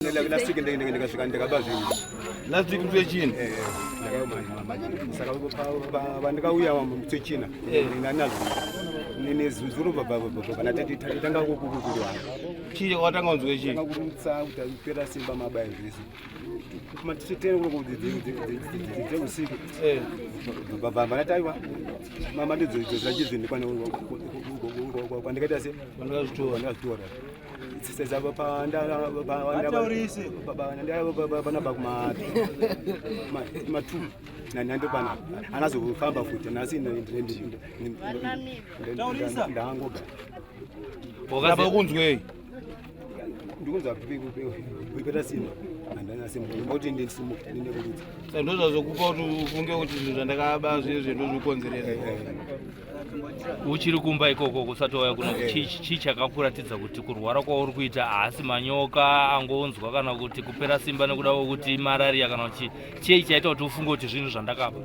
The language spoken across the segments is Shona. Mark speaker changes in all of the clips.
Speaker 1: Last week ndikasvika ndikaba zvinhu.
Speaker 2: Last week mutwe china.
Speaker 1: Eh, saka vandikauya mutwe china ndanazvo nezuro baba tanga kukurwa.
Speaker 2: Chii watanga unzwe chii?
Speaker 1: Tanga kurutsa kuti kupera simba mabaya zvese. Kumatitene kuno dzeusiku.
Speaker 2: Eh.
Speaker 1: Baba vanataiwa mama ndidzo dzachizvinhu kwandikaita se
Speaker 2: Vandakazvitora.
Speaker 1: vandakazvitora. Panapa kumatu nando pana anazofamba futi nhasi ndaangoga
Speaker 2: Saka ukunzwei?
Speaker 1: ndikunzwa kupera simba handana simba kuti ndisimuke ndindekurudza
Speaker 2: Saka ndozvazokupa kuti ufunge kuti zvinhu zvandakaba zviye ndozvikukonzeresa.
Speaker 3: Uchiri kumba ikoko kusati wauya kuno, chii chakakuratidza kuti kurwara kwauri kuita haasi manyoka angonzwa kana kuti kupera simba nekuda kwekuti marariya kana kuti chii chaita kuti ufunge kuti zvinhu zvandakaba?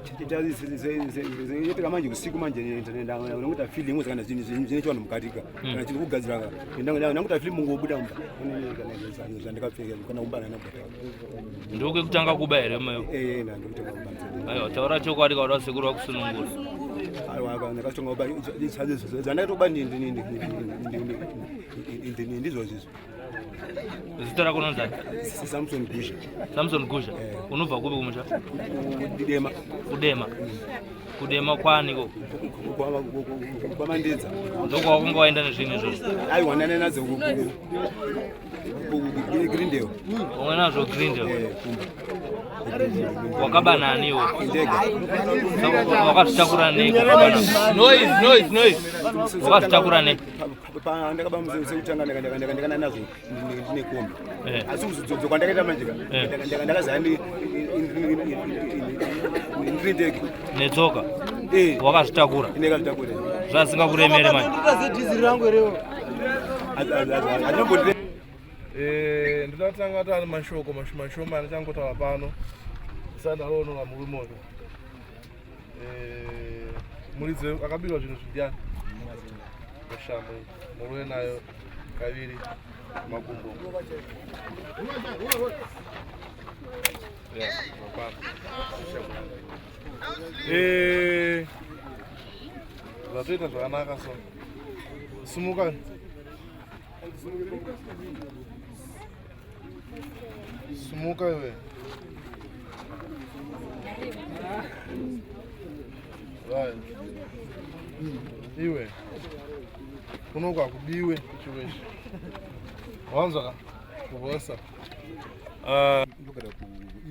Speaker 1: Itika manje usiku manje ndanguita feeling kana zvinhu zvine chivanhu mukatika kana chiri kugadzira ndanguita feeling mungobuda mumba zvandakapfeka kana kumba ndanabata.
Speaker 3: Ndokwekutanga kuba here mayo?
Speaker 1: Eh, ndokutanga kuba.
Speaker 3: Aiwa, taura chokwadi kauda sekuru vakusunungura.
Speaker 1: Aiwa, ndakatonga kuba zvandakatoba ndizvo izvizvo.
Speaker 3: Zita rako unonzani?
Speaker 1: Samson Gusha.
Speaker 3: Samson Gusha. Unobva kupi kumusha?
Speaker 1: Kudema.
Speaker 3: Kudema. Kudema kwani ko?
Speaker 1: Kwamandedza.
Speaker 3: Ndokwawakanga waenda nezvinhu izvozvo?
Speaker 1: Aiwa, ndane nadzo Grindale.
Speaker 3: Wanga nazvo Grindale. Wakaba nani iwe?
Speaker 1: Ndega.
Speaker 3: Wakazvitakura nei? Noise, noise, noise. Wakazvitakura nei?
Speaker 1: Ndakaba sekutanga ndakana nazvo ndine kombi. Asi kuzodzoka kwandakaita manje ndakazaya ndiri ndege.
Speaker 3: Netsoka. Wakazvitakura.
Speaker 1: Ndakazvitakura.
Speaker 3: Zvasingakuremere manje.
Speaker 2: Ndoda kutanga taane mashoko mashoma shoma andichangotaura pano ndisati ndaroonora murume uyu. Muridzi akabirwa zvinhu zvindiani? Mushamu murume nayo kaviri makumbo. Zvatoita zvakanaka so. Sumuka. Sumuka iwe. Right. Iwe. Kunoku hakubiwe chiweshi. Wanzwa ka? Kuvosa.
Speaker 1: Ndogara ku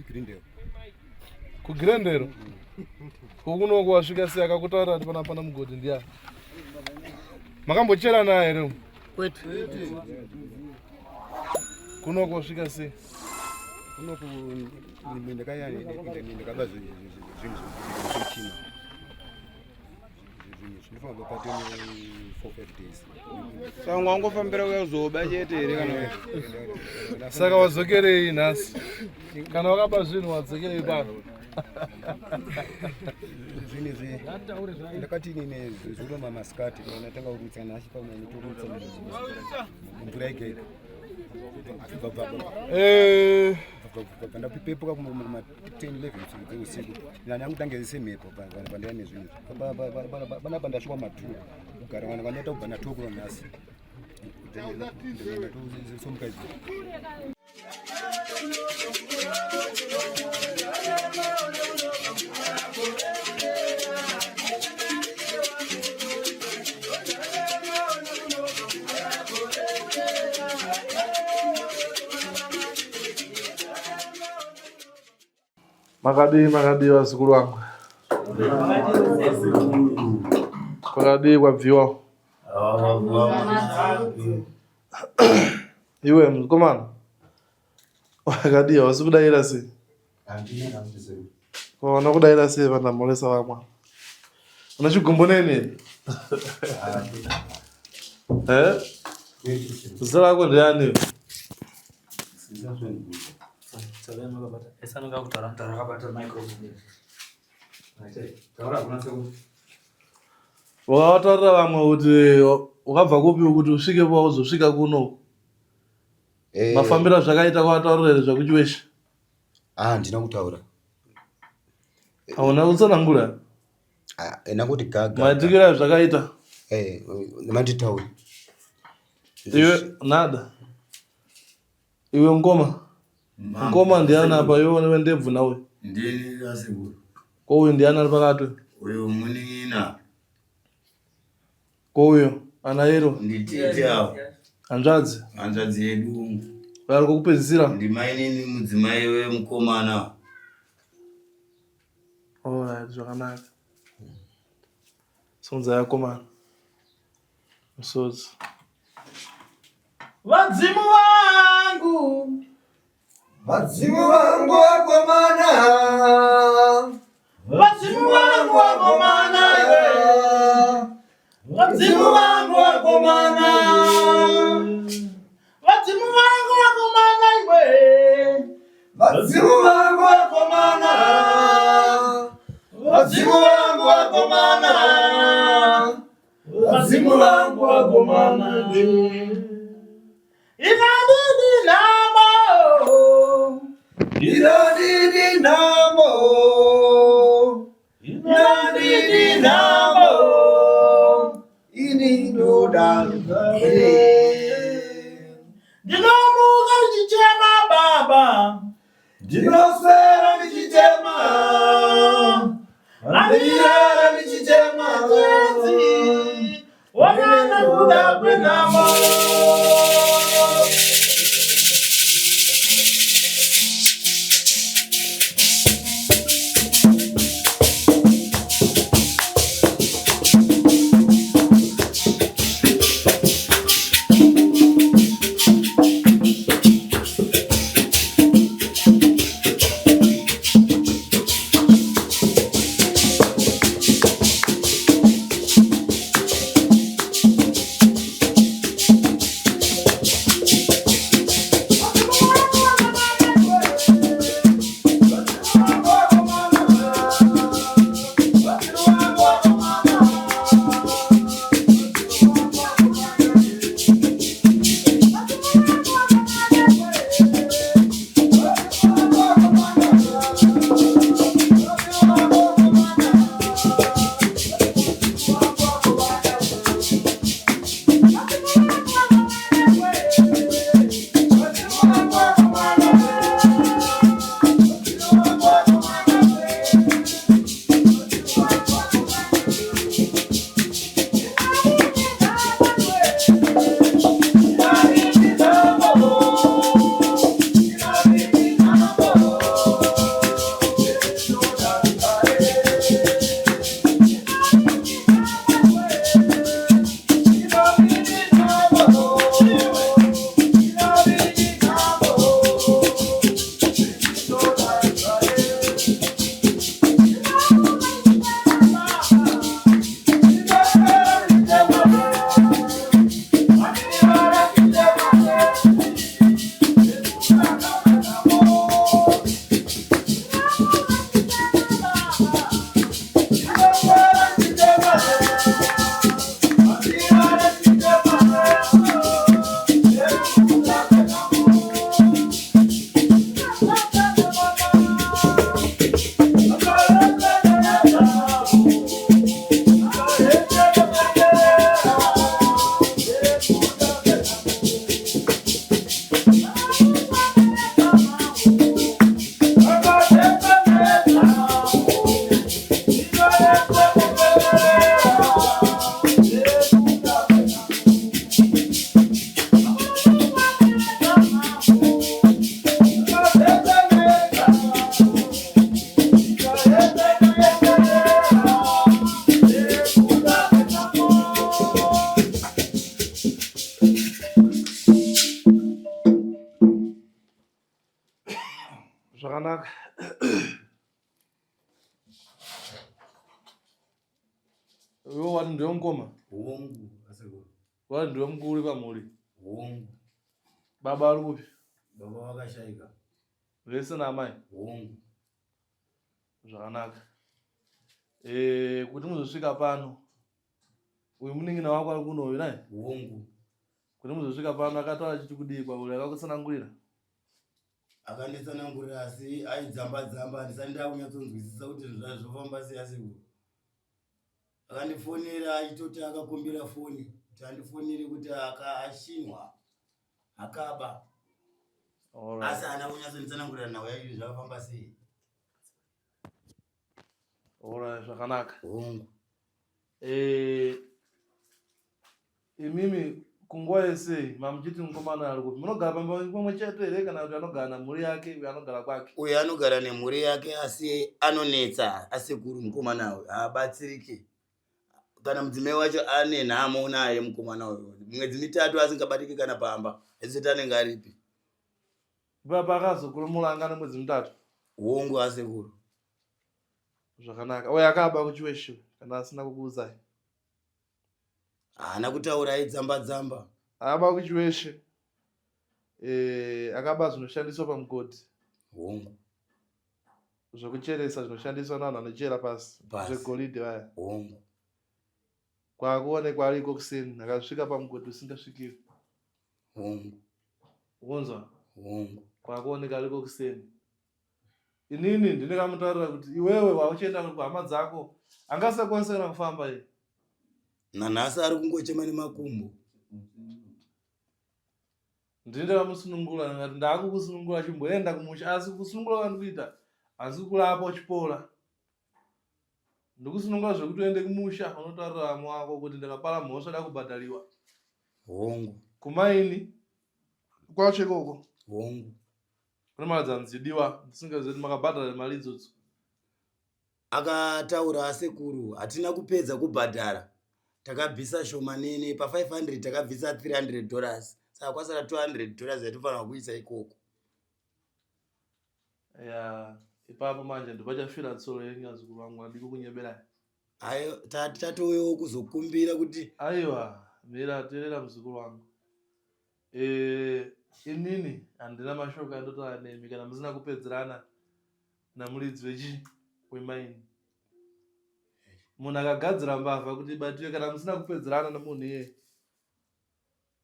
Speaker 1: Grindale.
Speaker 2: KuGrindale? Kokunoku wasvika sei akakutaurira kuti pana pana mugodhi ndiyani? Makambochera naye here?
Speaker 4: Kwete.
Speaker 2: Kunoku wasvika sei?
Speaker 1: Kunoku ndakaya ndakaba zvinhu zvechina. Zvinofamba pati 4 5 days.
Speaker 5: Saka wangofambira kuya kuzoba chete here kana
Speaker 2: Saka wadzokerei nhasi? Kana wakaba zvinhu wadzokerei pano?
Speaker 1: Zvinhu izvi ndakati inini zuro mamasikati ndatanga kurutsa nhasi pamwe nditorutsa mvura yega yega. Bva ndapepuka kuma 10 11 dzeusiku ndangu semhepo pandaya nezvinhu panapa ndasvika ma 2 kugara vanhu vanoita kubva na 2 kuno nhasi ndatosomuka izvi.
Speaker 2: Makadii makadii vazukuru vangu? Kwakadii kwabviwa? Iwe mukomana wakadii hausi kudaira sei? Waona kudaira sei vandamhoresa vamwe? Une chigumbu neni? Eh? Zita rako ndiani? Wakataurira vamwe kuti wakabva kupi kuti usvike pauzosvika kuno? Eh. Mafambiro azvakaita kwataurira here zvakuchiwesha?
Speaker 1: Ah, handina kutaura.
Speaker 2: Hauna kutsanangura?
Speaker 1: Ah, ndangoti gaga.
Speaker 2: Maitikiro azvakaita?
Speaker 1: Eh, manditaura.
Speaker 2: Iwe nada. Iwe mkoma. Mkoma ndiani apa iwe une ndebvu nawe?
Speaker 4: Ndini asekuru.
Speaker 2: Ko uyu ndiani ari pakati?
Speaker 4: Uyu munin'ina.
Speaker 2: Ko uyo ana iro?
Speaker 4: Nditete avo.
Speaker 2: Hanzvadzi.
Speaker 4: Hanzvadzi yedu.
Speaker 2: Vari kokupedzisira?
Speaker 4: Ndimainini mudzimai wemukomana.
Speaker 2: Alright, zvakanaka. Simudza yakomana. Musodzi.
Speaker 6: Vadzimu vangu,
Speaker 7: vadzimu vangu vakomana,
Speaker 6: vadzimu vangu vakomana, vadzimu vangu vakomana, vadzimu vangu vakomana, iwe,
Speaker 7: vadzimu vangu vakomana, vadzimu vangu vakomana.
Speaker 6: Vadzimu vangu vakomana Inadidi namo
Speaker 7: Inadidi namo
Speaker 6: Inadidi namo
Speaker 7: Ini ndoda
Speaker 6: Ndinomuka ndichichema baba
Speaker 7: Ndinoswera ndichichema, handirara ndichichema,
Speaker 6: tenzi wanana kuda kwenhamo.
Speaker 2: Zvakanaka. Iwe wati ndiwe mukoma?
Speaker 4: Hongu, asekuru.
Speaker 2: Wati ndiwe mukuru pamhuri?
Speaker 4: Hongu.
Speaker 2: Baba vari kupi?
Speaker 4: Baba vakashaika.
Speaker 2: Vese naamai?
Speaker 4: Hongu.
Speaker 2: Zvakanaka. Eh, kuti muzosvika pano uyu munin'ina wako ari kuno uyu naye?
Speaker 4: Hongu.
Speaker 2: Kuti muzosvika pano akataura achiti kudii kwauri akakutsanangurira?
Speaker 4: Akanditsanangurira asi aidzamba dzamba handisati ndakunyatsonzwisisa kuti zvofamba sei asekuru. Akandifonera achitoti akakumbira foni kuti andifonere kuti ashinwa akaba. Asi haana kunyatsonditsanangurira nhau yacho zvakafamba sei.
Speaker 2: Alright, zvakanaka.
Speaker 4: Hongu.
Speaker 2: Eh, imimi kunguva yese mamuchiti mukomana ari kupi? Munogara pamba pamwe chete here kana kuti anogara namhuri yake uyo anogara kwake?
Speaker 4: Uyo anogara nemhuri yake asi anonetsa asekuru mukomana uyu haabatsiriki. Kana mudzimai wacho ane nhamo naye mukomana uyu. Mwedzi mitatu asingabatiki kana pamba. Aisati anenge aripi.
Speaker 2: Ipapa akazokurumura nemwedzi mitatu.
Speaker 4: Hongu asekuru.
Speaker 2: Zvakanaka. Uyo akaba kuchiweshe kana asina kukuudzai.
Speaker 4: Haana kutaura aidzamba dzamba.
Speaker 2: Akaba kuchiweshe. Eh, akaba zvinoshandiswa pamugodhi.
Speaker 4: Hongu.
Speaker 2: Zvekucheresa zvinoshandiswa navanhu vanochera pasi. Zvegoridhe vaya.
Speaker 4: Hongu.
Speaker 2: Kwakuonekwa ariko kuseni akasvika pamugodhi usingasvikiri.
Speaker 4: Hongu.
Speaker 2: Unzwa?
Speaker 4: Hongu.
Speaker 2: Kwakuoneka ariko kuseni. Inini ndinokamutaurira kuti iwewe wauchienda kuhama dzako angasakwanisa kana kufamba iye.
Speaker 4: Nanhasi ari kungochema nemakumbo.
Speaker 2: Ndini ndakamusunungura ndikati ndakukusunungura chimboenda kumusha asi kusunungura kwandikuita asi kurapa uchipora. Ndikusunungura zvekuti uende kumusha unotaurira vamwe wako kuti ndakapara mhosva dakubhadhariwa.
Speaker 4: Hongu.
Speaker 2: Kumaini kwacho ikoko.
Speaker 4: Hongu.
Speaker 2: Kune mari dzanzidiwa ndisingazivi kuti makabhadhara mari idzodzo.
Speaker 4: Akataura asekuru hatina kupedza kubhadhara takabvisa shomanene pa 500 takabvisa 300 dollars saka kwasara 200 dollars yatofanirwa kuisa ikoko.
Speaker 2: Ya ipapo manje ndopachafira tsoro yenyu azukuru vangu handiko kunyeberai.
Speaker 4: Ayo tatouyawo kuzokumbira kuti
Speaker 2: aiwa mira teerera muzukuru wangu. Eh, inini handina mashoko andotaura nemi kana musina kupedzerana namuridzi wechi wemaini. Munhu akagadzira mbavha kuti ibatiwe kana musina kupedzerana nemunhu iyeye.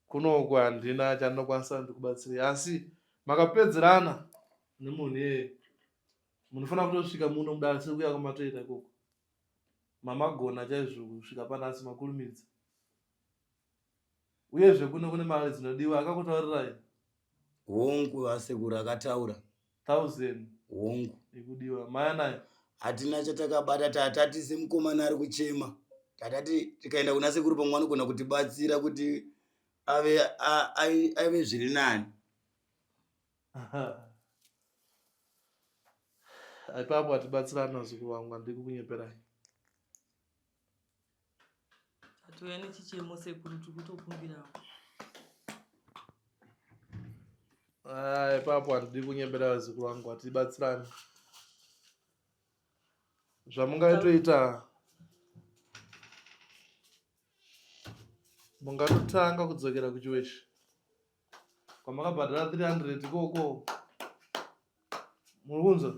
Speaker 2: Kunoku handina chandinokwanisa ndikubatsirei asi makapedzerana nemunhu iyeye munofanira kutosvika muno mudare sekuya kwamatoita ikoko. Mamagona chaizvo kusvika panasi makurumidza. Uyezve kuno kune mari dzinodiwa akakutaurirai?
Speaker 4: Hongu asekuru akataura.
Speaker 2: 1000.
Speaker 4: Hongu.
Speaker 2: Ikudiwa. Maya nayo.
Speaker 4: Hatina chatakabata tatati semukomana ari kuchema. Tatati tikaenda kuna sekuru pamwe anogona kutibatsira kuti ave ave zviri nani.
Speaker 2: Ipapo atibatsirana zukuru wangu handikukunyeperai.
Speaker 8: Tatouya nechichemo sekuru tiri kutokumbirawo.
Speaker 2: Ah, ipapo handidi kunyembera vazukuru vangu hatibatsirani. Zvamungaitoita mungatotanga kudzokera kuchiweshe kwamakabhadhara 300 ikoko muri kunzwa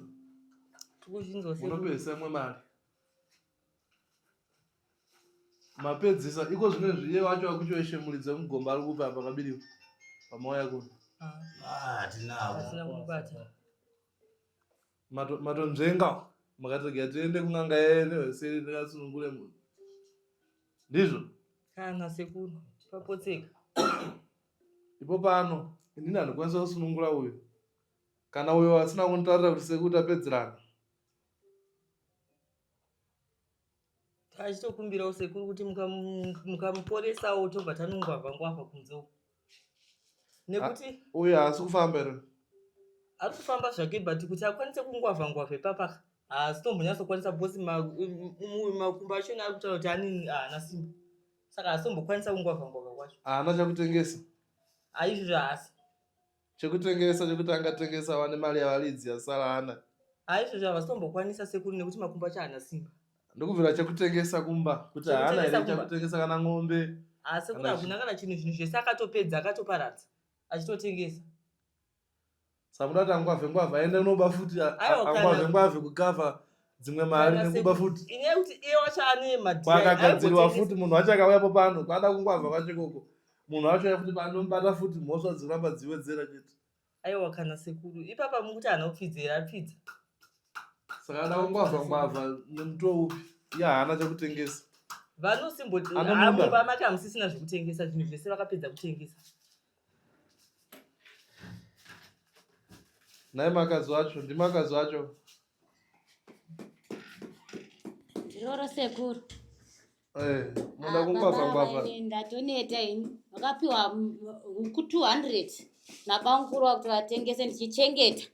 Speaker 2: munopedzisa imwe mari mapedzisa iko zvino izvi iye wacho akuchoeshe muridzi wemugomba ari kupi apa akabiriwa pamauya kuno matonzvenga makati rega tiende kun'anga yene weseri ndikasunungure munhu ndizvo
Speaker 8: kana sekuru papotseka
Speaker 2: ipo pano inini handikwanisa kusunungura uyu kana uyo asina kunditaurira kuti sekuru tapedzerana
Speaker 8: Tachitokumbirawo sekuru kuti mukamuporesawo tobva tanongwavha ngwavha kunze uko. Nekuti
Speaker 2: uyu haasi kufamba here?
Speaker 8: Ari kufamba zvake but kuti akwanise kungwavha ngwavha ipapa haasi tombonyatsokwanisa because makumbo achona ari kutaura kuti ani haana simba. Saka haasi tombokwanisa kungwavha ngwavha kwacho.
Speaker 2: Haana chakutengesa.
Speaker 8: Aizvozvo haasi.
Speaker 2: Chekutengesa chekuti angatengesa wane mari yavaridzi yasara ana.
Speaker 8: Haizvozvo havasitombokwanisa sekuru nekuti makumbo acho haana simba.
Speaker 2: Ndokubvira chekutengesa kumba kuti haana here chekutengesa kana ng'ombe.
Speaker 8: Haa sekuru hakuna kana chinhu zvinhu zvese akatopedza akatoparadza achitotengesa.
Speaker 2: Samuda kuti angwavhe ngwavhe aende kunoba futi angwavhe ngwavhe kukavha dzimwe mari nekuba futi.
Speaker 8: Inyaya yekuti iye wacho ane madhiri.
Speaker 2: Kwakagadzirwa futi munhu wacho akauyapo pano kwada kungwavha kwacho ikoko. Munhu wacho uya futi panomubata futi mhosva dzinoramba dziwedzera chete.
Speaker 8: Aiwa kana sekuru ipapa mukuti haana kupfidza here apfidza.
Speaker 2: Saka ada kungwavha ngwavha nemutoo upi iye haana chekutengesa.
Speaker 8: Vanosimboti
Speaker 2: Ane munda.
Speaker 8: mumba make hamusisina zvekutengesa zvinhu zvese vakapedza kutengesa.
Speaker 2: Nhai makazi wacho ndimakazi wacho.
Speaker 9: Ndiroro sekuru.
Speaker 2: Eh, munoda
Speaker 9: Ah,
Speaker 2: kungwavha
Speaker 9: baba
Speaker 2: ngwavha.
Speaker 9: ava ini ndatoneta ini. Vakapiwa huku 200 nabamukuru vakuti vatengese ndichichengeta.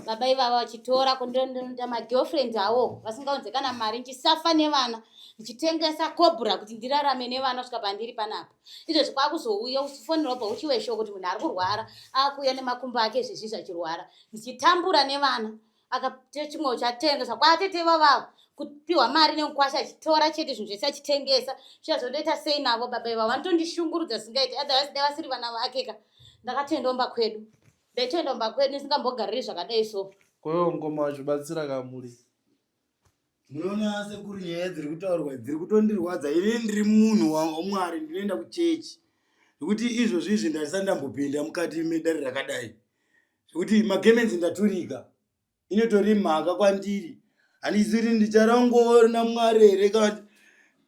Speaker 9: Baba ivava vachitora kundondoita magirlfriend awo vasingaunze kana mari ndichisafa nevana ndichitengesa cobra kuti ndirarame nevana kusvika pandiri panapa. Izvezvi kwakuzouya uchifonera ubva uchiwe shoko kuti munhu ari kurwara akuuya nemakumbo ake izvezvi achirwara ndichitambura nevana. Akati chimwe uchatengesa kwatete vavavo kupiwa mari nemukwasha achitora chete zvinhu zvese achitengesa zvichazondoita sei navo baba ivavo vanotondishungurudza zvisingaiti otherwise dai vasiri vana vake ka ndakatoenda kumba kwedu ndaitoenda kumba kwedu ndisingambogariri zvakadai so.
Speaker 2: Koiwo mukoma wacho batsira kamuri.
Speaker 4: Munoona sekuru nyaya dziri kutaurwa dziri kutondirwadza ini ndiri munhu wamwari ndinoenda kuchechi zvekuti izvozvi izvi ndandisati ndambopinda mukati medare rakadai zvekuti magemenzi ndaturika inotori mhaka kwandiri handizivi kuti ndicharangona mwari here kana kuti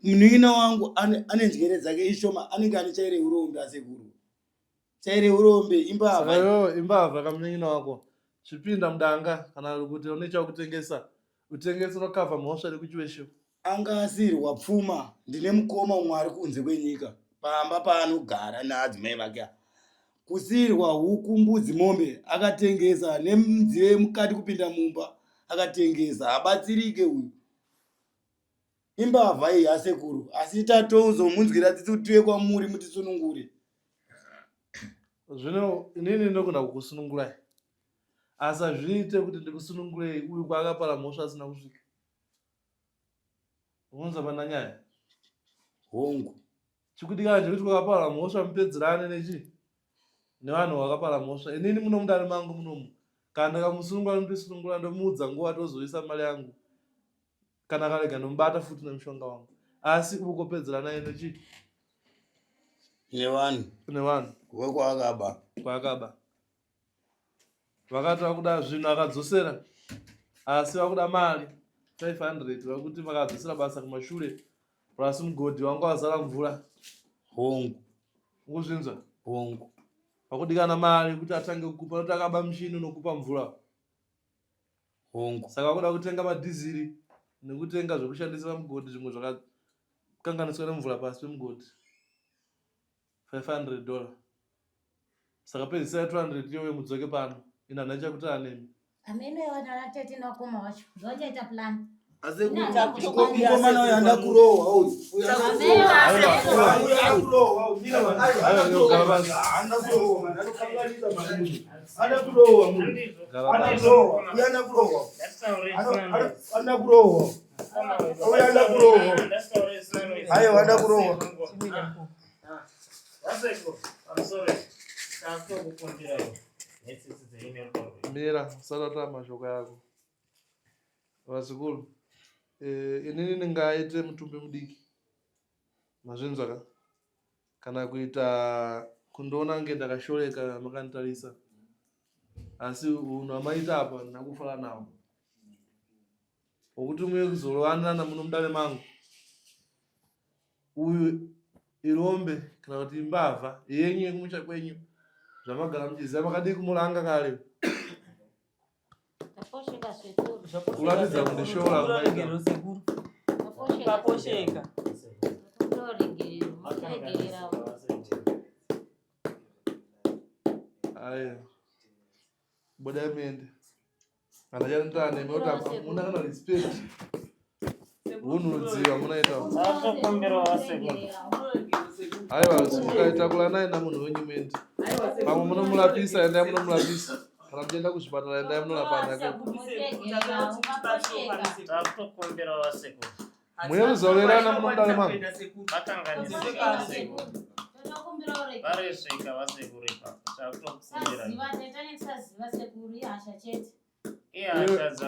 Speaker 4: munin'ina wangu ane njere dzake ishoma anenge ane chaire urombe asekuru chaire urombe imbavha
Speaker 2: iyoyo imbavha kamunin'ina wako chipinda mudanga kana kuti une chakutengesa utengese unokavha mhosva iri kuchiweshe
Speaker 4: Anga asiirwa pfuma ndine mukoma umwe ari kunze kwenyika pamba paanogara naadzimai vake apa. Kusiirwa huku mbudzi mombe akatengesa nemidziyo yemukati kupinda mumba akatengesa habatsirike uyu. Imbavha iyi asekuru asi tatozomunzwira tsitsi kuti tiuye kwamuri mutisunungure.
Speaker 2: Zvino inini ndinogona kukusunungurai asi hazviite kuti ndikusunungurei uyu kwaakapara mhosva asina kusvika. Unonzwa pana nyaya?
Speaker 4: Hongu.
Speaker 2: Chikudikana chekuti kwakapara mhosva mupedzerane nechi nevanhu vakapara mhosva. Inini muno mudare mangu munomu kana ndakamusunungura ndotisunungura ndomuudza nguva tozoisa mari yangu kana akarega ndomubata futi nemushonga wangu asi uko pedzeranai nechi
Speaker 4: nevanhu
Speaker 2: nevanhu
Speaker 4: wekwaakaba
Speaker 2: kwaakaba Vakati vakuda zvinhu akadzosera asi vakuda mari 500 vakuti vakadzosera basa kumashure plus mugodhi wanga wazara mvura.
Speaker 4: Hongu.
Speaker 2: Ukuzvinzwa?
Speaker 4: Hongu.
Speaker 2: Pakudikana mari kuti atange kukupa nokuti akaba muchini unokupa mvura.
Speaker 4: Hongu.
Speaker 2: Saka vakuda kutenga madhiziri nekutenga zvekushandisa pamugodhi zvimwe zvakakanganiswa nemvura pasi pemugodhi. 500 dollar. Saka pedzisai 200 iyoyo mudzoke pano. Ini handina chakutaura nemi.
Speaker 9: Ameno iwe nana tete nevakoma wacho ndovachaita plan.
Speaker 4: Asi mukomana uyu handa kurohwa uyu. Aiwa handa kurohwa.
Speaker 2: Mira, usatata mashoko ako. Vazukuru, eh, inini ndingaite mutumbi mudiki. Mazvinzwa ka? Kana kuita kundiona kunge ndakashoreka makanditarisa. Asi unhu hwamaita apa handina kufara nawo. Wokuti muuye kuzorovanirana muno mudare mangu. Uyu irombe kana kuti imbavha yenyu yekumusha kwenyu zvamagara muchiziva makadii kumuranga kare kuratidza kundishora
Speaker 8: paposheka
Speaker 2: aya budai muende kana chandaa nemi kuti hamuna kana respect hunhu rudzii hamunaita aiwa mukaitakura naye namunhu wenyu muende pamwe munomurapisa endai munomurapisa kana muchienda kuzvipatara endai munorapa nake muye kuzorerana munodare mangu
Speaker 10: varesvika vasekuru ipapo takutokumbira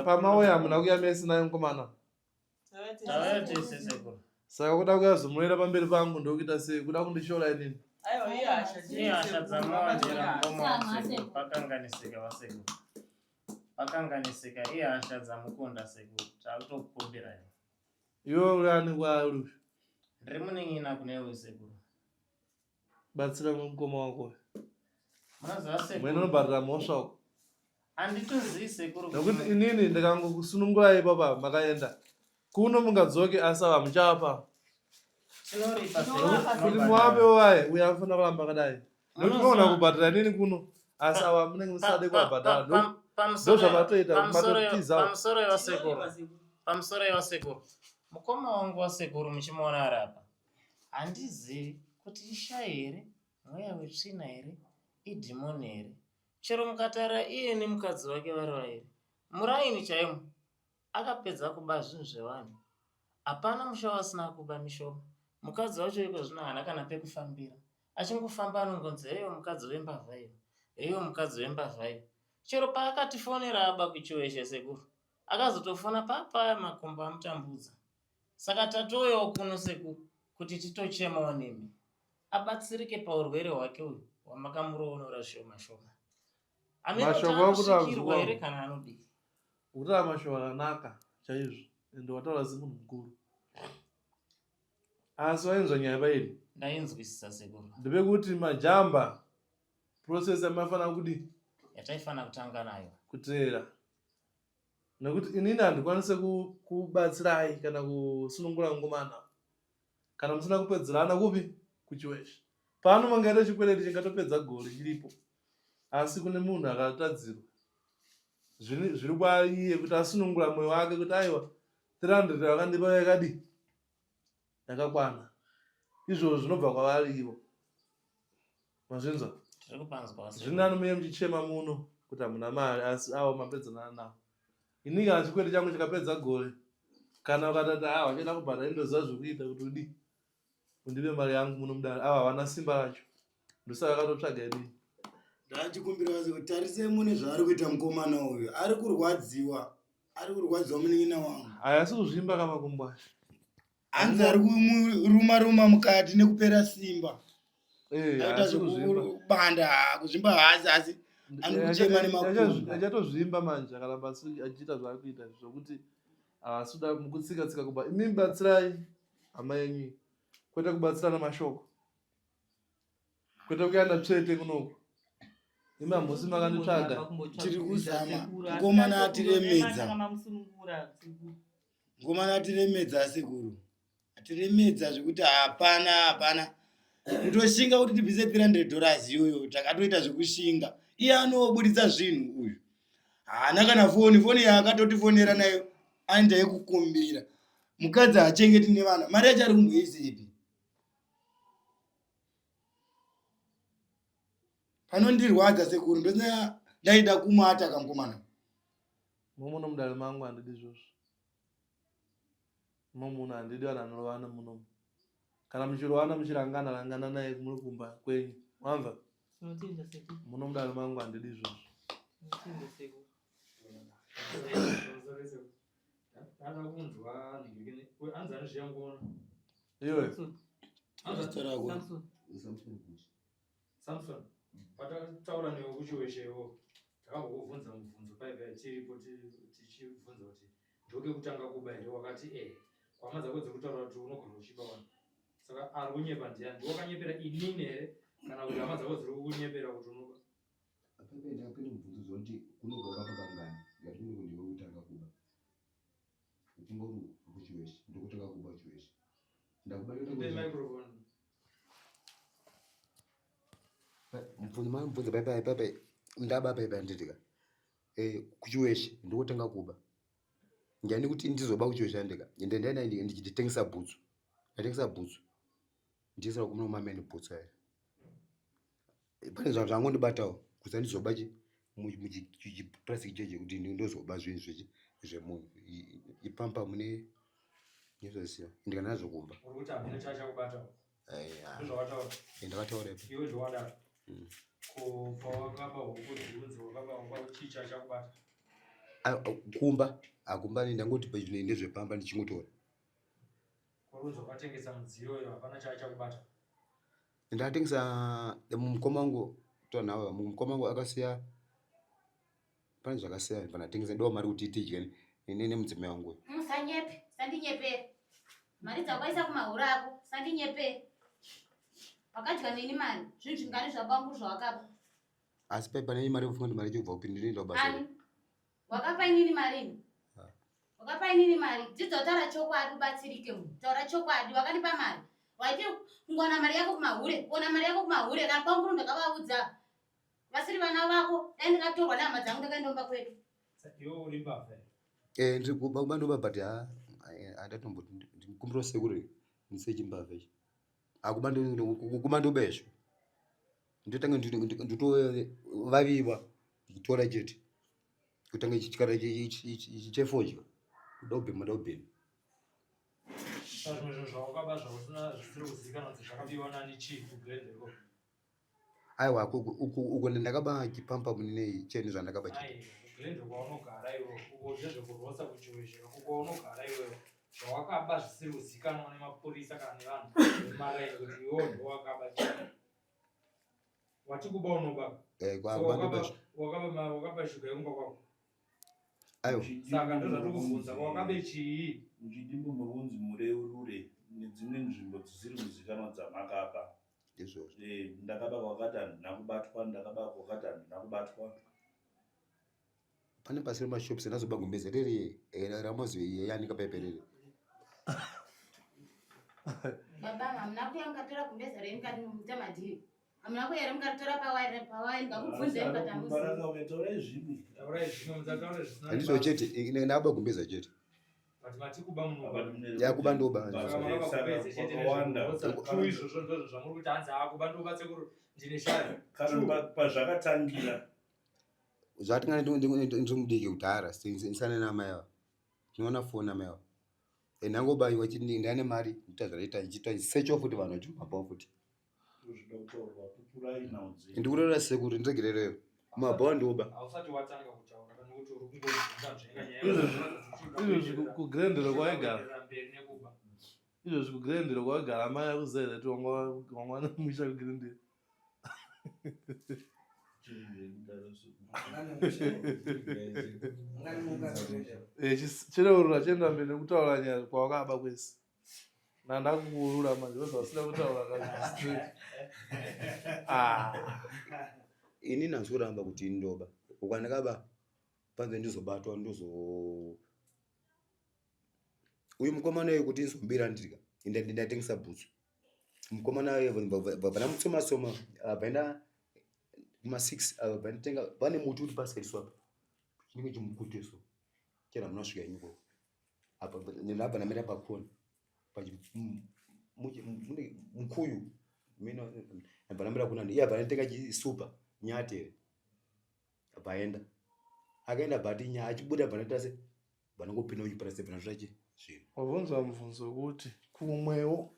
Speaker 2: pamauya hamuna kuya mese naye mukomana
Speaker 10: tauya tese sekuru
Speaker 2: saka kuda kuya zomurera pamberi pangu ndokuita sei kuda kundishora inini
Speaker 8: Aiwa, ihasha chete,
Speaker 10: Ihasha
Speaker 8: sekuru,
Speaker 10: dzamawandira
Speaker 8: vakati
Speaker 10: mukoma wangu
Speaker 9: Sama,
Speaker 10: sekuru.
Speaker 9: sekuru.
Speaker 10: Pakanganisika vasekuru. Pakanganisika ihasha dzamukunda sekuru. Takutokukumbirai.
Speaker 2: Iwe uri ani kwaari uyu?
Speaker 10: Ndiri munin'ina kune uyu sekuru.
Speaker 2: Batsira mukoma wako uyu.
Speaker 10: Munoziva sekuru.
Speaker 2: Mwene unobharira mhosva uko.
Speaker 10: Handitozivi sekuru.
Speaker 2: Nekuti inini ndikangokusunungurai ipapa makaenda. Kuno mungadzoke asi ava muchava
Speaker 10: Tinoripa
Speaker 2: Kuti muwape waye uyo anofanira kuramba akadai. Nekuti unoona kubhadhara inini kuno asi ava munenge musade kuabhadhara. Ndozvamatoita matotiza.
Speaker 10: Pamusoro yevasekuru. Pamusoro yevasekuru. Mukoma wangu wasekuru muchimuona ari apa. Handizivi kuti ishayi here, mweya wetsvina here, idhimoni here. Chero mukatarira iye nemukadzi wake vari vairi. Muraini chaimo akapedza kuba zvinhu zvevanhu. Hapana musha waasina kuba mishoma. Mukadzi wacho iko zvino haana kana pekufambira. Achingofamba anongonzi heyo mukadzi wembavha iyo. Heyo mukadzi wembavha iyo. Chero paakatifonera aba kuchiweshe sekuru. Akazotofona papaya makumbo amutambudza. Saka tatouyawo kuno sekuru kuti titochemawo nemi. Abatsirike paurwere hwake uyu hwamakamuroonora zvishoma shoma. Hameno kuti
Speaker 2: Mashoko akuti
Speaker 10: anosvikirwa
Speaker 2: anzwa.
Speaker 10: here kana anodii.
Speaker 2: Kutaura mashoko akanaka chaizvo ende wataura semunhu mukuru. Asi wainzwa nyaya pairi?
Speaker 10: Ndainzwisisa sekuru.
Speaker 2: Ndepekuti majamba process yamafanira kudii?
Speaker 10: Yataifanira kutanga nayo.
Speaker 2: Kuteera. Nekuti inini handikwanise kubatsirai kana kusunungura ngomana kana musina kupedzerana kupi kuchiweshe. Pano mangaita chikwereti chingatopedza gore chiripo. Asi kune munhu akatadzirwa. Zviri kwaiye kuti asunungura moyo wake kuti aiwa 300 yakandipa yakadii? Yakakwana. Izvozvo zvinobva kwavari ivo. Mazvinzwa?
Speaker 10: Tiri kupanzwa.
Speaker 2: Zviri nani muye muchichema muno kuti hamuna mari asi avo mapedzanana navo. Ini kana chikwere changu chikapedza gore kana ukatati ah wachaida kubhadhara indoziva zvekuita kuti udii undipe mari yangu muno mudare ava havana simba racho ndosaka akatotsvaga inini.
Speaker 4: Ndachikumbira vase kuti tarisai mune zvaari kuita mukomana uyu ari kurwadziwa ari kurwadziwa munin'ina wangu.
Speaker 2: Hayasi kuzvimba kamakumbo acho.
Speaker 4: Hanzi ari kumuruma ruma mukati nekupera simba.
Speaker 2: Eh,
Speaker 4: Aita
Speaker 2: haasi kuzvimba.
Speaker 4: zvekubanda kuzvimba haasi asi anokuchema nemakumbo.
Speaker 2: Achatozvimba manje akaramba achiita zvaari kuita zvokuti haasi kuda mukutsika tsika kuba. Imi batsirai hama yenyu kwete kubatsirana mashoko. Kwete kuyanda tsvete kunoku. Imi hamusi makanditsvaga.
Speaker 4: Tiri kuzama. Mukomana atiremedza. Mukomana atiremedza asekuru. Atiremedza zvekuti hapana hapana. Kutoshinga kuti tibvise 300 dollars iyoyo takatoita zvekushinga. Iye anobuditsa zvinhu uyu. Haana kana foni, foni yaakatotifonera nayo anoita yekukumbira. Mukadzi haachengeti nevana. Mari yacho ari kumboisepi? Panondirwadza sekuru ndosina ndaida kumata kamukomana.
Speaker 2: Muno mudare mangu handidi izvozvo. Muno handidi vanhu vanorovana muno. Kana muchirovana muchirangana rangana naye muri kumba kwenyu. Wamva?
Speaker 8: Tinotenda sekuru.
Speaker 2: Muno mudare mangu handidi izvozvo.
Speaker 8: Tinotenda sekuru.
Speaker 2: Iwe.
Speaker 8: Samson.
Speaker 11: Samson, patataura newe kuchiweshewo takambokubvunza mubvunzo paipa tiripo tichibvunza kuti ndoke kutanga kuba here wakati e kwama dzako dziri kutaura kuti unogona uchiba wani saka ari kunyepa ndiani ndiwe wakanyepera inini here kana kuti hama dzako dziri kukunyepera kuti unoba
Speaker 1: Pepe ndakapinda mubvunzo zoti kuno kwakapa kangani ndikati kuno ndiwe kutanga kuba uchingori kuchiweshe ndokutanga kuba chiweshe
Speaker 11: Ipe microphone
Speaker 1: mubvunzo mamubvunza paipai paipai ndaba paipai nditika eh kuchiweshe ndokutanga kuba njani kuti ndizoba kuchiweshe andika ende ndaenda ndichitengesa bhutsu ndatengesa bhutsu ndichiisira kumwe mameni bhutsu aya pane zvangu zvangondibatawo kuti andizoba chi muchipurasiki cheche kuti ndozoba zvinhu zvechi zvemunhu ipampa mune nezvaziva ndikanazvo kumba
Speaker 11: uri kuti hamuna chachakubata ndozvawataura
Speaker 1: ndakataura ipo
Speaker 11: iwe ndowadaro ko pawakaba huku dziunzi wakaba huku chii chachakubata
Speaker 1: kumba akumba ndangoti ndezvepamba ndichingotora
Speaker 11: uri unzi wakatengesa mudziyo iyo hapana chachakubata
Speaker 1: Ndatengesa mukoma wangu tonawo mukoma wangu akasiya pane zvakasiyana panatengesa ndo mari kuti tidye ini nemudzimai wangu.
Speaker 9: Musanyepe, sandinyepere. Mari dzakaisa kumahura ako, sandinyepere. Wakadya neni mari, zvinhu zvingani zvabangu zvawakapa.
Speaker 1: Asi pai pane mari ufunga kuti mari ichobva kupi ndinoenda kubasa.
Speaker 9: Ani? Wakapa inini mari ini? Wakapa inini mari? Dzidza kutaura chokwadi ubatsirike munhu. Taura chokwadi, wakanipa mari. Waiti kungowana mari yako kumahure, kuona mari yako kumahure, kana kwanguru ndakavaudza. Vasiri vana vako, dai ndakatorwa nehama dzangu ndakaenda kumba kwedu.
Speaker 11: Iwe uri mbavha here?
Speaker 1: Eh, ndiri kuba kuba ndoba but ha andatomboti ndikumbira sekuru ndise chimbavha ichi. Akuba kuba ndoba izvo. Ndotanga ndotovaviwa ndichitora chete. Kutanga chichikara chefodya. Kuda kubhema nda kubhema.
Speaker 11: Saka zvimwe zvinhu zvawakaba zvausina zvisiri kuzivikanwa kuti zvakabiwa nani chii kuGlendale ikoko?
Speaker 1: Aiwa uko ndakaba chipampa munei cheni zvandakaba chete.
Speaker 11: Glendale kwaunogara iwe uko zvezvekurotsa kuchiwezhera uko kwaunogara iwe zvawakaba zvisiri kuzikanwa nemapurisa kana nevanhu vemaraini kuti iwewo ndowakaba chii. Wati kuba unoba.
Speaker 1: Eh,
Speaker 11: So
Speaker 1: kwa
Speaker 11: wakaba wakaba shuga yekumba kwako.
Speaker 1: Aiwa.
Speaker 11: Saka ndozvatiri kubvunza wakabe chii?
Speaker 12: Muchidimbu muri kunzi mureurure nedzimwe nzvimbo dzisiri kuzikanwa dzamakaba.
Speaker 1: Ndizvozvo.
Speaker 12: Eh, ndakaba kwakati handina kubatwa, ndakaba kwakati handina kubatwa.
Speaker 1: Pane pasiri mashops ndazoba gumbeze riri ramazi yanika pepe riri.
Speaker 9: Baba, hamuna kuuya mukatora gumbeza renyu mukati muita madhiri. Hamuna kuuya here mukaritora pawai pawai ndikakubvunzai mukati hamuzivi.
Speaker 12: Baraka taurai zvimwe.
Speaker 11: Taurai zvimwe musataure zvisina.
Speaker 1: Handizvo chete, ndakaba gumbeza chete.
Speaker 11: But mati kuba munoba.
Speaker 1: Ya kuba ndoba.
Speaker 11: Saka makaba gumbeze chete
Speaker 12: Kwakawanda.
Speaker 11: nezvekurotsa. True izvozvo ndozvo zvamuri kuti hanzi haa kuba ndoba sekuru ndine shaya.
Speaker 12: Kana pazvakatangira
Speaker 1: Zvatinga ndiri mudiki kudhara ndisana namai ava. Tinoona foni amai ava. Ndangobaiwa chiti ndane mari ndita zvaraita ndichiita secho futi vanhu vachimabhawa futi.
Speaker 12: zvinoda kutaurwa pupurai nhau dzenyu.
Speaker 1: Ndikureva sekuru ndiregerereyo. Mabhawa ndoba.
Speaker 11: Hausati watanga kutaura kana kuti uri kungobvunza nzvenga nyaya.
Speaker 2: Izvozvi kuGlendale kwawaigara.
Speaker 11: Kuenderera mberi nekuba.
Speaker 2: Izvozvi kuGlendale kwawaigara amai akuziva here kuti wanga wane musha kuGlendale. Eh, chireurura chienda mberi nekutaura nyaya kwawakaba kwese. Nandakuurura manje wozva usina kutaura kana straight. Ah.
Speaker 1: Ini handisi kuramba kuti ndoba. Ukandakaba panze ndizobatwa ndozo uyu mukomana uyu kuti ndizombira ndika ndatengesa bhutsu. Mukomana uyu bva ndamutsoma tsoma abva enda kuma 6 abva ndatenga pane muti uri pasaiswa apa. Chinenge chimukuti so. Chera munosvika inyu ikoko. Apa ndabva ndamira pakona. Mune mukuyu. Mina ndabva ndamira kuna iye abva ndatenga chisupa nyate. Abva aenda. Akaenda but nya achibuda abva ndaita se vanongopinda kuchipara se bva chi zvinhu.
Speaker 2: Wabvunzwa mubvunzo wekuti kumwewo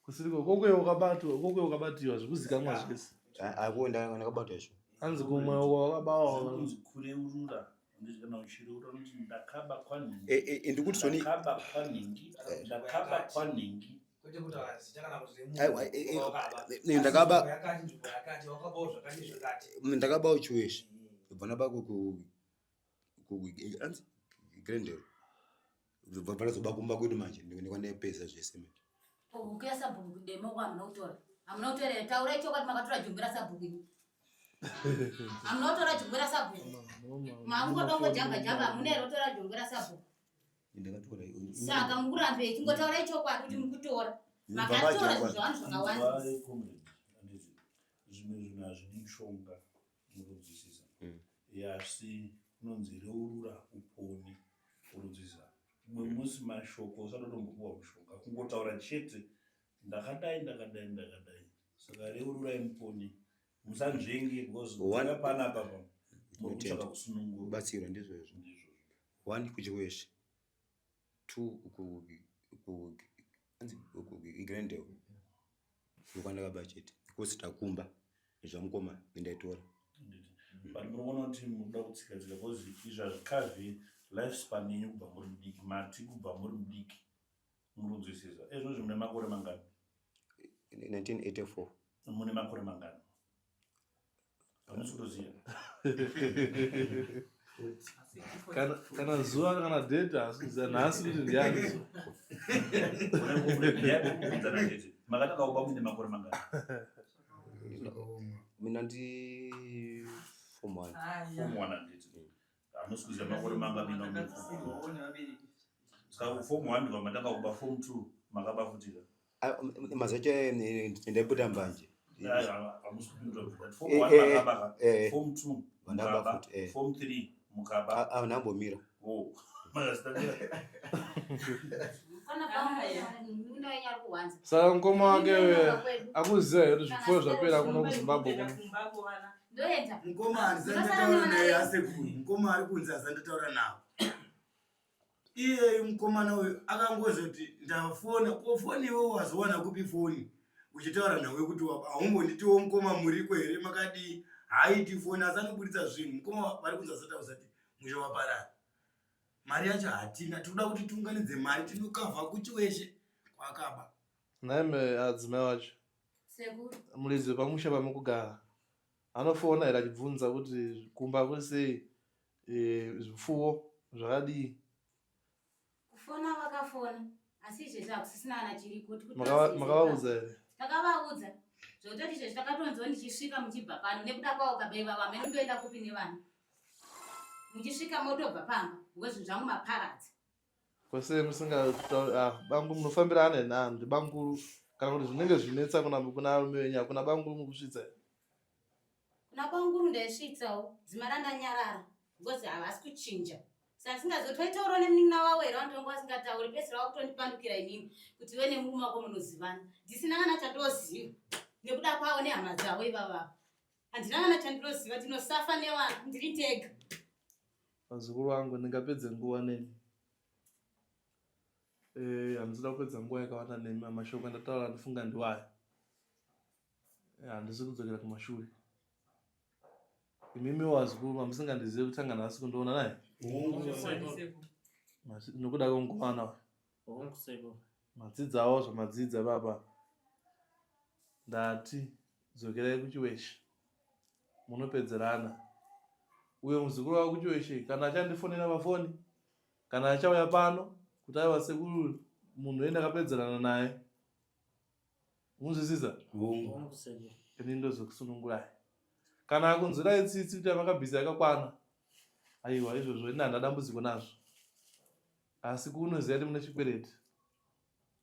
Speaker 2: kusiriko kokwe wakabatwa kokwe wakabatiwa zvikuzikanwa zvese.
Speaker 1: Ako ndakabatwa izvo.
Speaker 2: Hanzi kumwewo kwawakabawa.
Speaker 12: Zvekunzi kureurura handiti kana uchireurura unoti ndakaba kwanhingi.
Speaker 1: Eh, eh, ndikuti zvoni
Speaker 12: Ndakaba kwanhingi, ndakaba kwanhingi.
Speaker 7: Kwete kutaura zita kana kuti remunhu
Speaker 1: Aiwa,
Speaker 7: wawakaba.
Speaker 1: eh, ndakaba
Speaker 7: Asi nzvimbo yakati, nzvimbo yakati, wakabawo zvakati zvakati.
Speaker 1: ndakaba uchiweshe. Bva ndaba ku ku anzi Glendale. Bva ndazoba kumba kwedu manje ndikwandaipedza zvese manje.
Speaker 9: Huku yasabhuku kudema uko hamuna kutora. Hamuna kutora here? Taurai chokwadi makatora jongwe rasabhuku imi. Hamuna kutora jongwe rasabhuku. Makungodongo jamba jamba hamuna here kutora jongwe rasabhuku.
Speaker 1: Ndakatora
Speaker 9: Saka mukurambei chingotaurai chokwadi kuti mukutora. Makatora zvinhu zvavanhu zvakawanda.
Speaker 12: Inzwai comrade, handiti zvimwe zvinhu hazvidi mushonga mukunzwisisa. Asi kunonzi reurura upone urunzwisisa. Mumwe musi mashoko usada kutombopiwa mushonga kungotaura chete ndakadai ndakadai ndakadai. Saka reururai mupone musanzvenge because
Speaker 1: One-
Speaker 12: kuuya panapa pa muri kutsvaka kusunungurwa.
Speaker 1: Kubatsirwa ndizvo izvo. One kuchiweshe. Two ku ku anzi ku Glendale. Ndokwandakaba chete. Kosi takumba zvamukoma ndaitora.
Speaker 12: But muri kuona kuti munoda kutsika tsika because izvi hazvikavhi life span yenyu kubva muri mudiki mati kubva muri mudiki muri kunzwisisa. Ezvozvi mune makore mangani?
Speaker 1: 1984.
Speaker 12: Mune makore mangani? Hamusi kutoziva.
Speaker 2: Kana kana zuva kana date haasi kuziva nhasi kuti ndiani zuva.
Speaker 12: Makatanga kuba mune makore mangani?
Speaker 1: Mina ndi form 1.
Speaker 12: Form 1 handiti. Hamusi kuziva makore mangani mune form 1. Saka form 1 ndobva matanga kuba form 2 makaba futi ka?
Speaker 1: Mazuva acho ndaibuda mbanje.
Speaker 12: Hamusi kupindura. Form 1 makaba ka? Form 2
Speaker 1: Ndaba
Speaker 12: mukaba,
Speaker 1: futi eh.
Speaker 12: form 3 mukaba.
Speaker 1: Ah, ndambomira.
Speaker 12: Oh. Makasitamira.
Speaker 9: Mufana pangu munin'ina wenyu ari kuhwanza.
Speaker 2: Saka mukoma wake uyo akuziva here kuti zvipfuyo zvapera kuno kuZimbabwe kuno?
Speaker 9: Ndoenda.
Speaker 4: Mukoma handisati ndataura naye asekuru. Mukoma ari kunzi asati ndataura nawo. Iyeyu mukomana uyu akangozoti ndafona, ko foni iwe wazowana kupi foni? Uchitaura nawe kuti haumbonditiwo mukoma muriko here makadii? Haaiti foni asi anoburitsa zvinhu. Mukoma vari kunzi asati ausati musha waparara. Mari yacho hatina, tinoda kuti tiunganidze mari tinokavha kuchiweshe kwakaba.
Speaker 2: Nhaime adzimai wacho.
Speaker 9: Sekuru.
Speaker 2: Muridzi wepamusha pamukugara anofona here achibvunza kuti kumba kuri sei zvipfuwo zvakadii?
Speaker 9: Kufona vakafona asi izvezvi hakusisina kana chiriko. Tiri kuti
Speaker 2: Makavaudza here?
Speaker 9: Takavaudza zvekutoti izvezvi takatonzwa ndichisvika muchibva pano nekuda kwavo baba ivavo hameno ndoenda kupi nevana. Muchisvika motobva pamba because zvinhu zvangu maparadza.
Speaker 2: Kwese musingatauri ah, bangu munofambirana here naanhu kuti banguru kana kuti zvinenge zvinetsa kuna kuna varume venyu hakuna banguru mukusvitsa here?
Speaker 9: Kuna banguru ndaisvitsawo dzimara ndanyarara because havasi kuchinja. Saka ndisingazivi kuti vaitaurawo nemunin'ina wavo here vanhu vangu vasingatauri pese vava kutondipandukira inini kuti iwe nemurume wako munozivana. Ndisina kana chatoziva nekuda kwavo nehama dzavo ivavavo. Handina kana chandinoziva ndinosafa nevana ndiri ndega.
Speaker 2: Vazukuru vangu ndingapedze nguva nemi. Eh, handisida kupedza nguva yakawanda nemi mashoko andataura andifunga ndiwayo. Handisi kudzokera kumashure. Imimi wazukuru mamusingandizive kutanga nhasi kundiona naye? Nokuda kwemukomana uyu. Madzidzawo zvamadzidza baba. Ndati dzokerai kuchiweshe munopedzerana. Uyo muzukuru wako kuchiweshe kana achandifonera pafoni kana achauya pano kuti aiwa sekuru munhu uye ndakapedzerana naye. Munzwisisa?
Speaker 4: Hongu.
Speaker 2: Ini ndozokusunungurai. Kana akunzwirai tsitsi kuti amakabvisa yakakwana. Aiwa izvozvo ini handina dambudziko nazvo. Asi kunoziva kuti mune chikwereti.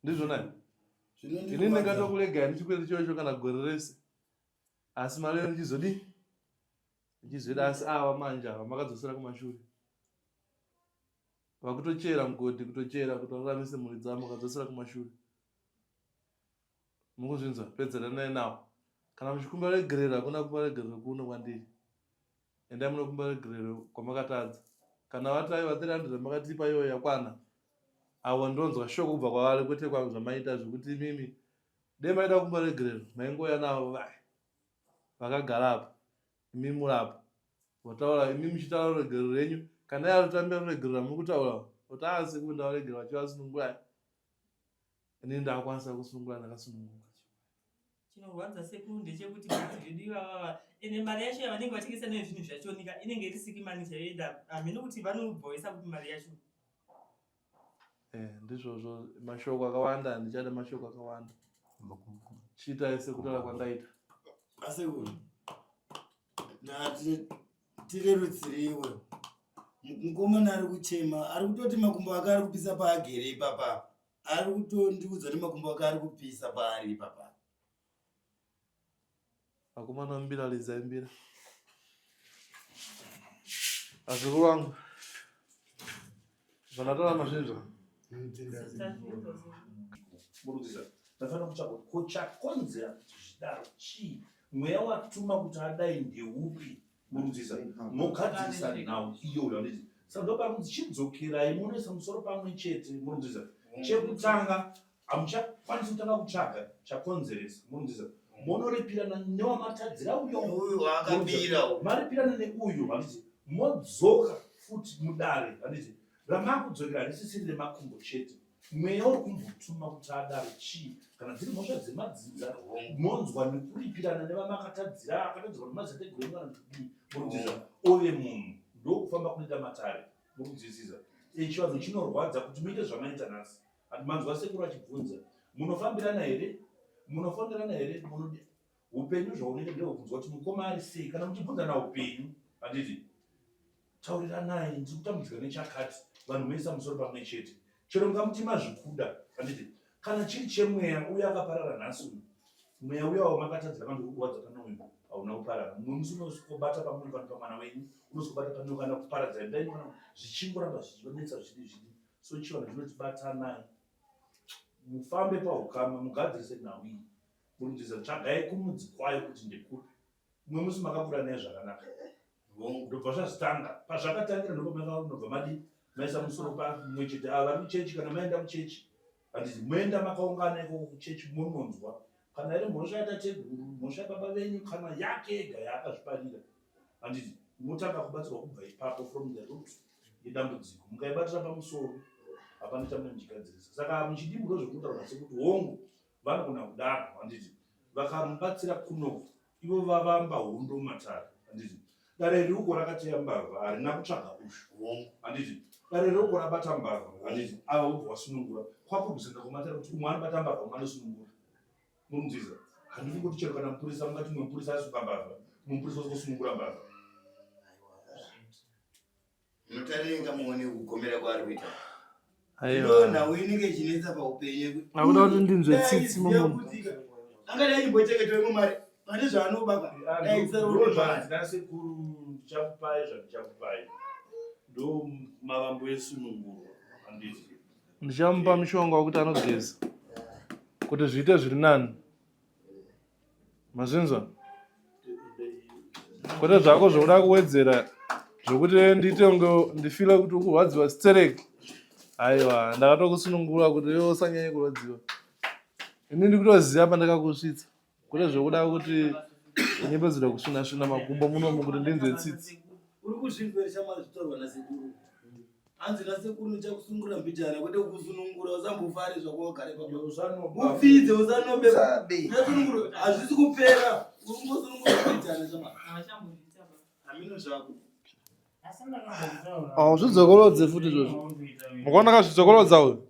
Speaker 2: Ndizvo nai? Ini ndingatokuregai nechikwereti chocho kana gore rese. Asi mari iyo ndichizodii? Ndichizoida asi ava manje ava makadzosera kumashure. Vakutochera mugodhi kutochera kuti vararamise mhuri dzavo makadzosera kumashure. Mukuzvinzwa? Pedzeranai nawo. Kana muchikumbira regerero hakuna kukumbira regerero kuno kwandiri. Endai munokumbira regerero kwamakatadza. Kana vati aiwa 300 yamakatipa iyoyo yakwana, avo ndonzwa shoko kubva kwavari kwete kwangu zvamaita zvekuti imimi dai maida kukumbira regerero maingouya navo vai vakagara apo imi murapo votaura imi muchitaura ruregerero renyu kana iye arikutambira ruregerero ramuri kutaura kuti asi kunda varegerero vachivasunungurai ini ndakwanisa kusunungura ndakasununguka.
Speaker 8: Chinorwadza sekuru ndechekuti vakadzi vedu ivavava ende mari yacho yavanenge vatengesa nayo zvinhu zvachonika inenge iri sikimani chaiyo ende hameno kuti vanobhoesa kupi mari yacho.
Speaker 2: Eh, ndizvozvo mashoko akawanda handichada mashoko akawanda chiitai sekutaura kwandaita.
Speaker 4: Asekuru ndati tirerutsireiwe mukomana ari kuchema ari kutoti makumbo ake ari kupisa paagere ipapa ari kutondiudza kuti makumbo ake ari kupisa paari ipapa.
Speaker 2: Vakomana mbira lidzai mbira. Vazukuru vangu zvandataura mazvinzwa.
Speaker 12: Murudzisa ndafanira kutsvaga kuti ko chakonzera kuti zvidaro chii mweya watuma kuti adai ndeupi murudzisa mogadzirisa nhau iyoyo handiti saka ndopari kunzi chidzokerai munoisa musoro pamwe chete murudzisa chekutanga hamuchakwanisi kutanga kutsvaga chakonzeresa murudzisa monoripirana newamatadzira uyo
Speaker 4: Uyu waakabira uyu.
Speaker 12: maripirana neuyu handiti modzoka futi mudare handiti ramakudzokera harisisiri remakumbo chete. Mweya uri kumbotuma kuti adaro chii? Kana dziri mhosva dzemadzinza, monzwa nekuripirana nevamakatadzira, akatadzirwa nemadzitateguru enyu kana kuti kudii, murikudzidza ove munhu. Ndokufamba kunoita matare, murikudzwisisa. Eh, chivanhu chinorwadza kuti muite zvamaita nhasi. Ati manzwa sekuru achibvunza, munofambirana here? Munofonerana here? Munodi upenyu zvaunoita ndehwekunzwa kuti mukoma ari sei kana muchibvunzana upenyu, handiti? Tauriranai, ndiri kutambudzika nechakati, vanhu moisa musoro pamwe chete. Chero mukamuti mazvikuda, handiti? Kana chiri chemweya uya akaparara nhasi uno, mweya uya wamakatadzira vanhu uri kurwadza pane uyu hauna kuparara. Mumwe musi unosvikobata pamuri pano pamwana wenyu, unosvikobata pane kana kuparadza imba yenyu kana zvichingoramba zvichinetsa zvidi zvidi. So chivanhu chinoti batanai, mufambe pahukama, mugadzirise nhau iyi. Murikudzidza, tsvagai kumudzi kwayo kuti ndekupi. Mumwe musi makakura naye zvakanaka. Ndobva zvazvitanga. Pazvakatangira ndopamanobva madi maisa musoro pamwe chete. Ava vari kuchechi kana maenda kuchechi. Handiti moenda makaungana ikoko kuchechi mononzwa kana iri mhosva yatateguru, mhosva yababa venyu kana yake ega yaakazviparira. Handiti motanga kubatsirwa kubva ipapo from the root yedambudziko. Mukaibatira pamusoro hapana chamunenge muchigadzirisa. Saka muchidimbu ndozvekutaura sekuti hongu Vanogona kudaro handiti vakamubatsira kunoku ivo vavamba hondo mumatare handiti dare riri uko rakateya mbavha harina kutsvaga ushu handiti dare riri uko rabata mbavha handiti ava vobva vasunungura kwakurwisana kwematare kuti umwe anobata mbavha umwe anosunungura muri kunzwisa handiti kuti chero kana mupurisa mungati mumwe mupurisa asunga mbavha mumwe mupurisa osunungura mbavha
Speaker 4: Munotarenga muone kugomera kwaari kuita.
Speaker 2: Aiwa.
Speaker 4: Nhau inenge ichinetsa paupenyu.
Speaker 2: Akuda kuti ndinzwe tsitsi mumunhu.
Speaker 4: Angadai achimbochengetwa imwe mari pane zvaanobaka.
Speaker 12: Ndozvanzi nasekuru ndichakupai zvandichakupai. Ndo mavambo esununguro handiti.
Speaker 2: Ndichamupa mushonga wekuti anogeza kuti zviite zviri nani. Mazvinzwa? Kwete zvako zvekuda kuwedzera zvekuti ndiite kunge ndifile kuti ukurwadziwa stereki. Aiwa, ndakatokusunungura kuti iwe usanyanye kurwadziwa. Ini ndikutoziva pandakakusvitsa. Kwete zvekuda kuti nyepedzera kusvina svina makumbo munomu kuti ndinzwe tsitsi.
Speaker 4: Uri kuzvinzwa here shamwari zvitaurwa nasekuru? Hanzi nasekuru ndichakusungura mbijana kwete kukusunungura usambofare zvako wagara ipapo. Upfidze usanobe. Uchasunungura hazvisi kupera. Uri kungosunungura mbijana shamwari. Hamino zvako.
Speaker 2: Hauzvidzokorodze futi izvozvo. Mukaona akazvidzokorodza uyu.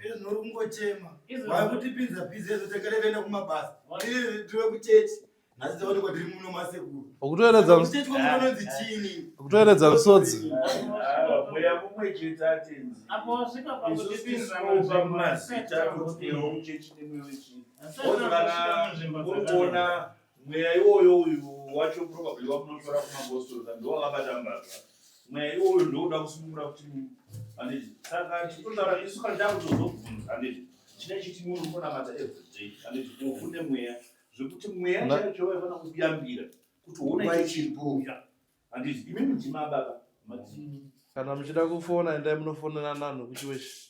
Speaker 4: Izvo uri kungochema. Wakutipinza busy izvo takare taenda kumabasa. Tiri kuchechi. Nhasi taonekwa tiri muno masekuru.
Speaker 2: Ukutoeredza
Speaker 4: Kuchechi kwamunonzi chini?
Speaker 2: Ukutoeredza misodzi.
Speaker 12: Mweya mumwe chete atenzi.
Speaker 10: Apo wasvika pakutipinza
Speaker 12: Isusu mazita totero muchechi nemweya wechii. Kana uri kuona mweya iwoyo uyu wacho probably wamunotora kumapostori ndowakabata mbavha. Mweya iwoyo ndouda kusunungura kuti handiti saka titotaura isu kana takutozobvunza handiti chine chiti muri kunamata everyday handiti kune mweya zvekuti mweya chaiyo chaiwo yafana kuyambira kuti uone icho chiri kuuya handiti imimi ndima baba mati
Speaker 2: Kana muchida kufona endai munofonera nanhu kuchiweshi.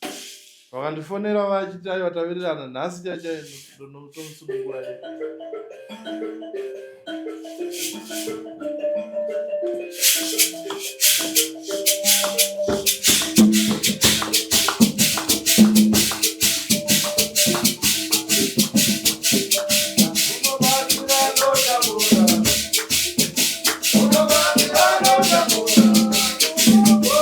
Speaker 2: Vakandifonera vachiti aiwa tawirirana nhasi chai chai ndotomusunungura.